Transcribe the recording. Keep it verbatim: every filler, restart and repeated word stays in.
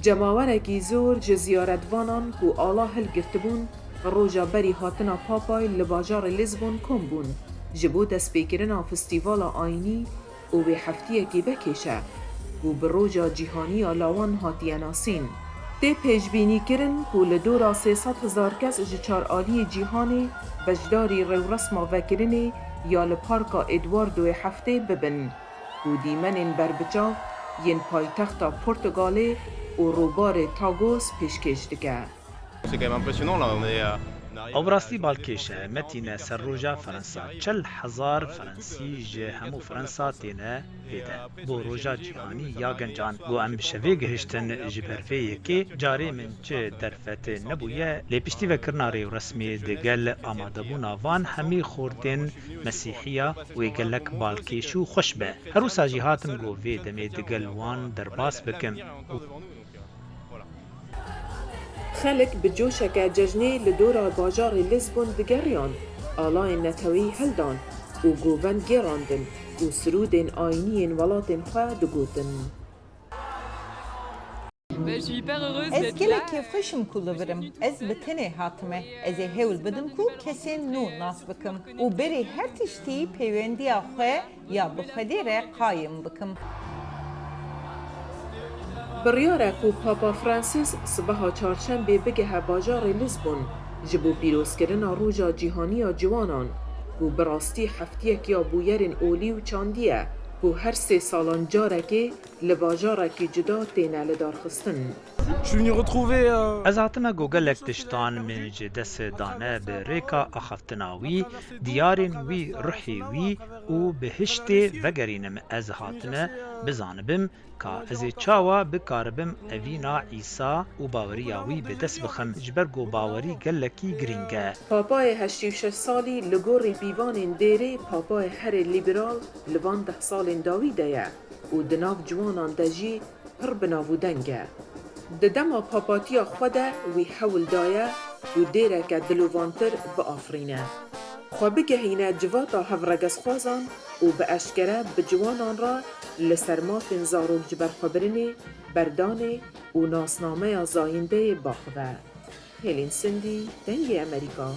Cemawerekî zor ji ziyaretvanan ku ala hilgirtibûn, roja berî hatina Papayê li bajarê Lisbon kom bûn, ji bo destpêkirina festîvala ayînî û wê heftiyekî vekêşe, ku bi Roja Cîhanî ya Lawan hatiye nasîn. Tê pêşbînîkirin ku li dora sê sed hezar kes ji çar aliyê cîhanê beşdarî rêwresma vekirinê ya li Parka Eduardoyê Heftê bibin, ku dîmenên berbiçav yên paytexta Portugalê û Rûbarê Tagus pêşkêş dike. C'est quand même impressionnant là, on est, euh, on arrive Ew bi à- rastî balkêş e. Me tîne ser roja Fransa. Çil hezar Fransî ji hemû Fransa têne vê de. Bo roja cîhanî ya gencan. Ku em bi şevê gihiştin ji ber vê yekê carê min çi derfet nebûye, lê piştî vekirina rêwresmê digel amadebûna van hemî xortên mesîhiya wê gelek balkêş û xweş be. Her wisa jî hatim ku vê demê digel wan derbas bikim. Xelk bi coşeke cejnê li dora bajarê Lisbon digeriyan, alayên neteweyî hildan û govend gêrandin û sirûdên ayînî yên welatên xwe digotin. Ben, je suis hyper heureuse Ez d'être gelek là. kêfxweş im ku li vir im. Ez bi tenê hatime. Ez ê hewl bidim ku kesên nû nas bikim û berî her tiştî pêwendiya xwe ya bi Xwedê re qayim bikim. Biryar e ku Papa Francis sibeha çarşembê bigehe bajarê Lisbon ji bo pîrozkirina Roja Cîhanî ya Ciwanan, ku bi rastî heftiyek ya bûyerên olî û çandî ye, ku her sê salan carekê li bajarekî cuda têne lidarxistin. Je suis venu retrouver euh, Ez hatime ku gelek tiştan min ji dest dane bi rêka axaftina wî, diyarên wî, ruhê wî û bihiştê vegerînim. Ez hatime bizanibim ka ez ê çawa bikaribim evîna Îsa û baweriya wî bi dest bixim, ji ber ku bawerî gelekî girîng e. Papayê heştê û şeş salî li gorî pîvanên dêrê Papayê herê lîberal li van deh salên dawî de ye û di nav ciwanan de jî pir bi nav û deng e. Di dema papatiya xwe de wî hewl daye ku dêreke dilovantir biafirîne. Xwe bigehîne civata hevregezxwazan û bi eşkere bi ciwanan re li ser mafên zarok ji ber xwe birinê, berdanê û nasnameya zayîndeyê biaxive. Hêlîn Sindî, Dengê Emerîka.